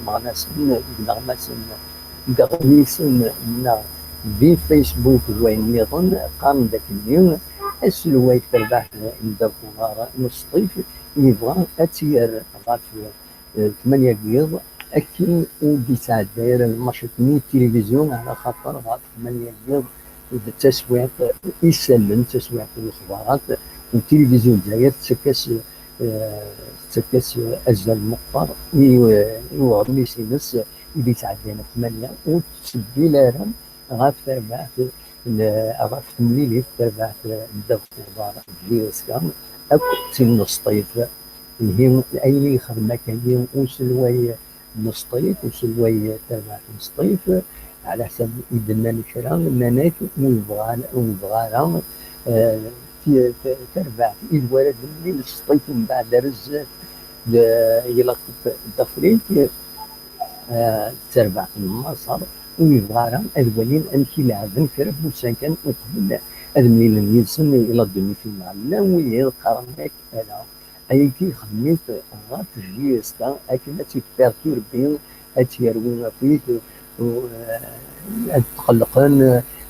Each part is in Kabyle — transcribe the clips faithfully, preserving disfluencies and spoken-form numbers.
imeɣnasen, ineɣmasen deg iɣmisen neɣ di Facebook d wayen nniḍen, qqaren-d akkenni aselway n terbaɛt n Dda Buɣar n Sṭif yebɣa ad tt-yerr ɣef tmanya n yiḍ, akken ur d-yesɛedday ara lmac-nni n tilivizyu, ɛla xaṭer ɣef tmanya n yiḍ d taswiɛt isallen, d taswiɛt n lexbarat, n tilivizyu n Lezzayer tettak-as, eh, tettak-as azal meqqer i, eh, i uɣmis-ines i d-yesɛeddayen ɣef tmanya, ur tettsebbin ara ɣef terbaɛt n, ɣef temlilit n terbaɛt n Dda Buɣar J S K akk d tin n Sṭif. Ihi, ayen i yexdem akkagi uselway n Sṭif, uselway n terbaɛt n Sṭif, ɛla ḥsab i d-nnan kra, nnan-ak ur yebɣa, ur yebɣa ara, eh, ti-, t-, terbaɛt i d wara d-nnin Sṭif mbeɛd ar zdat d, ilaq d Afrik, eh, d terbaɛt n Maṣer, ur yebɣa ara ad walin amek i leɛben kra n wussan kan uqbel ad mlilen yid-sen i la demi-finale. Llan wid yeqqaren-ak ala, ayagi ixdem-it ɣef J S K akken ad tt-id-perturbi, ad tt-yerwi abrid, u, eh, ad t-qellqen,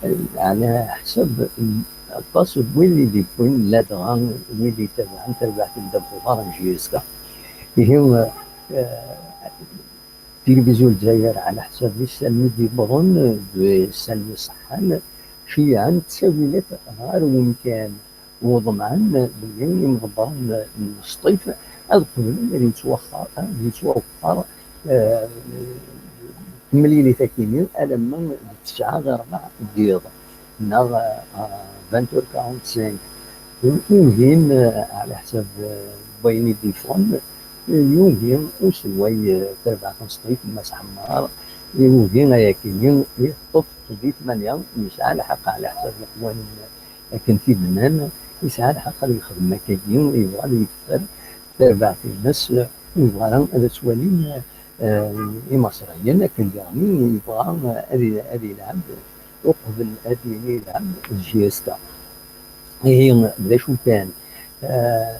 eh, ɛla ḥsab aṭas n wid i d-yewwin ladɣa wid itabaɛen tarbaɛt n Dda Buɣar n J S K. Ihi, eh, Tilivizyu n Lezzayer, ɛla ḥsab isallen i d-yewwḍen d isallen iṣeḥḥan, ceyyɛen ttawilat ɣer wemkan, u ḍemɛen belli imḍebbren n Sṭif ad qeblen ad yettwaxtar, ad yettwawexxer, eh, temlilit akini alamma d tesɛa ɣer ṛebɛa n yiḍ, neɣ, eh, vingt heures quarante-cinq. Ugin, eh, ɛla ḥsab, eh, n wayen i d-yeffɣen, eh, yugi uselway, eh, tarbaɛt n Sṭif, Mass Ɛemmar, yugi ayakini, yeṭṭef di tmanya, yesɛa lḥeqq ɛla ḥsab leqwanin akken t-id-nnan, yesɛa lḥeqq ad yexdem akkagi, yebɣa ad yeffer tarbaɛt-ines, ur yebɣa ara ad as-walin, eh, Imaṣriyen akken diɣen yebɣa ad i-, ad ilɛeb uqbel ad yili ilɛeb d J S K. Ihi, d acu kan, eh,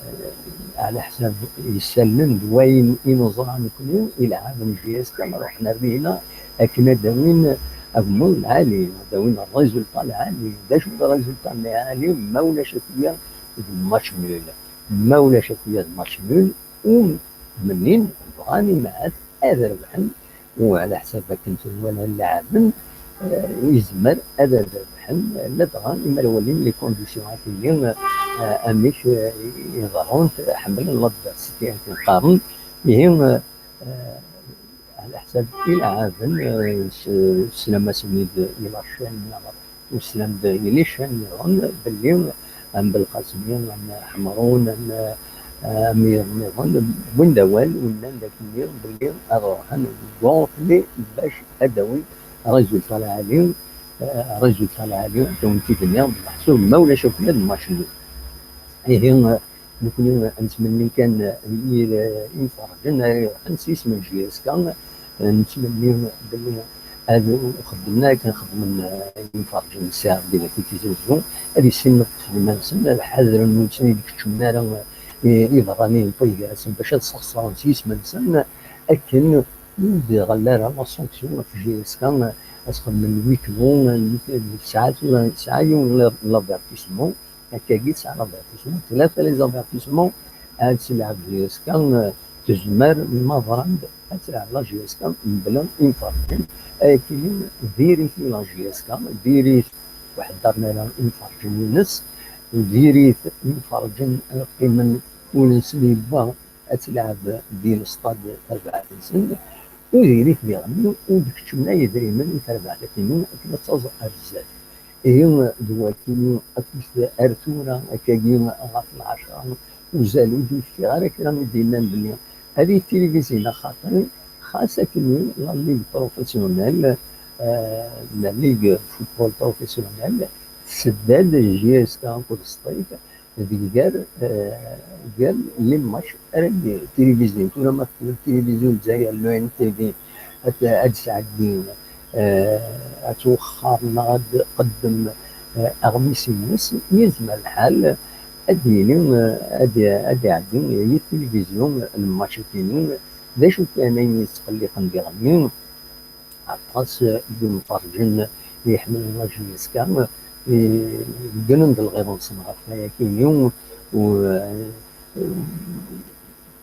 ɛla ḥsab isallen d wayen i neẓra nekni, ilɛaben J S K ma ruḥen ar dinna akken ad d-awin agmuḍ lɛali, ad d-awin résultat lɛali. D acu d résultat lɛali? Ma ulac akya d match nul. Ma ulac akya d match nul, ur mnin, bɣan imaɛad ad rebḥen, u ɛla ḥsab akken tenwala leɛben, eh, yezmer ad rebḥen, ladɣa imar walin les conditions akkenni, eh, amek, eh, i ḍerrunt, ḥemmlen l'adversité akken qqaren. Ihi, eh, ɛla ḥsab ilɛaben, eh, s-, teslam-asen-id i la chaîne neɣ teslam-d i les chaînes nniḍen belli am Belqasmi, am Ḥemrun, am, am wiyaḍ nniḍen, wwin-d awal, u nnan-d akkenni belli ad ruḥen deg uɣetni bac ad d-awin résultat lɛali, eh, résultat lɛali, ad awen-t-id-nniɣ, meḥsub ma ulac akkenni d match nul. Ihi, eh, nekkni, eh, nettmenni kan, eh, i, eh, imferrǧen ara iruḥen s yisem n J S K, eh, nettmenni belli ad xedmen akken xedmen, eh, imferrǧen n Sɛid Belɛid di Tizi Wezzu, ad issinen ad ṭṭfen iman-nsen, ad ḥadren ur ten-id-keččmen ara, eh, i, iberraniyen n waygar-nsen bac ad sxeṣren s yisem-nsen, akken ur d-iɣelli ara la sanction ɣef J S K, eh, ad xedmen huis clos, eh, tesɛa tura, tesɛa yiwen n l'avertissement. Akkagi tesɛa l'avertissement, tlata les avertissements, ad tleɛb J S K, eh, tezmer ma ḍran-d ad tleɛb la J S K mebla imferrǧen. Ayakini diri-t la J S K, diri-t ur ḥeddren ara imferrǧen-ines, diri-t imferrǧen qqimen ul-nsen yebɣa ad tleɛb di lestad tarbaɛt-nsen, u diri-t diɣen ur d-keččmen ay idrimen i terbaɛt-akini akken ad taẓ ar zdat. Ihi d wakini akkit ar tura, akkagi ɣef lɛecṛa, uzal ur d-yefkiɣ ara kra i d-yennan belli ad iyi-tilivizyin axaṭer xas akken la ligue professionnelle, eh, la ligue football professionnelle, tsedda-d J S K akked Sṭif deg gar, eh, gar les matchs ara d-tilivizyin. Tura ma tella tilivizyu n Lezzayer, l'O N T V, ad, ad d-sɛeddi, eh, ad twexxer neɣ ad d-tqeddem, eh, aɣmis-ines, yezmer lḥal ad d-yili, eh, ad, ad d-iɛeddi i tilivizyu lmatch-agi. D acu kan ayen yettqelliqen diɣenni, aṭas n yimferrǧen i iḥemmlen la J S K, i, gnen-d lɣiḍ-nsen ɣef wayakini, u, u,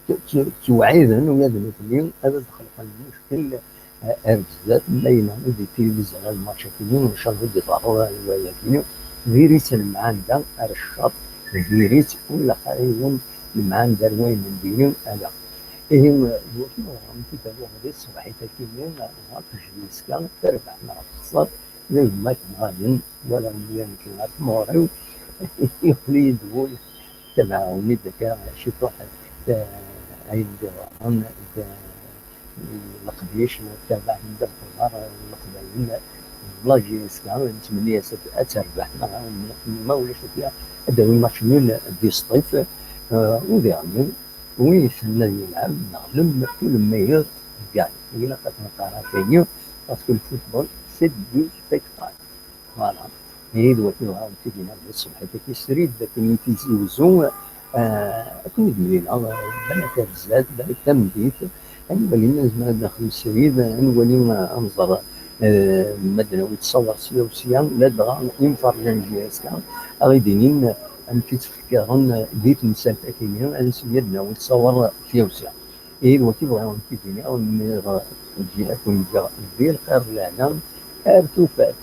tt-, tt-, ttewɛiden ula d nutni ad d-xelqen lmuckel, eh, ar zdat, ma yella di tilivizyu ara lmatch-akini, maca ur d-iḍerru ara wayakini, diri-tt lemɛanda ar ccer, diri-tt ur ilaq ara yiwen lemɛanda ar wayen n diri, ala. Ihi, d wakken ur ɣrant i d aluɣ di tṣebḥit-akini, ɣef J S K, tarbaḥt neɣ texṣer, d gma-k mɣayen, wala mliya nekk ɣer tmuɣri-w, yeqqel-iyi-d wul, tabaɛuni-d akka ciṭuḥ, eh, ayen d-iḍerrun, d, leqdic, tarbaɛt n ddabex uḍar n Leqbayel, la J S K, nettmenni-as ad, ad terbeḥ, neɣ ma ulac akka, ad d-tawi match nul di Sṭif, eh, u diɣen, win yessnen ad yelɛeb, neɣlem, tout le meilleur gagne. Ilaq ad neqqar akagi, parce que le football, c'est du spectacle. Voilà. Ihi d wakken ɣer n tigi di ṣṣbeḥ-agi srid, akken i Tizi Wezzu, eh, akken i d-nniɣ, eh, balak ar zdat, balak tameddit, ad nwali ma nezmer ad nexdem srid, ad nwali, eh, ad nẓer, eh, ma ad nawi ttṣawer sya u sya, ladɣa imferrǧen J S K, ad ɣ-id-inin, eh, amek i ttfekkaren, eh, di temsalt-agi, ad nsegmi ad nawi ttṣawer sya u sya. Ihi d wakken bɣiɣ ad k-id-iniɣ, nniɣ, ad ken-ǧǧeɣ di lxir d lehna, ar tufat.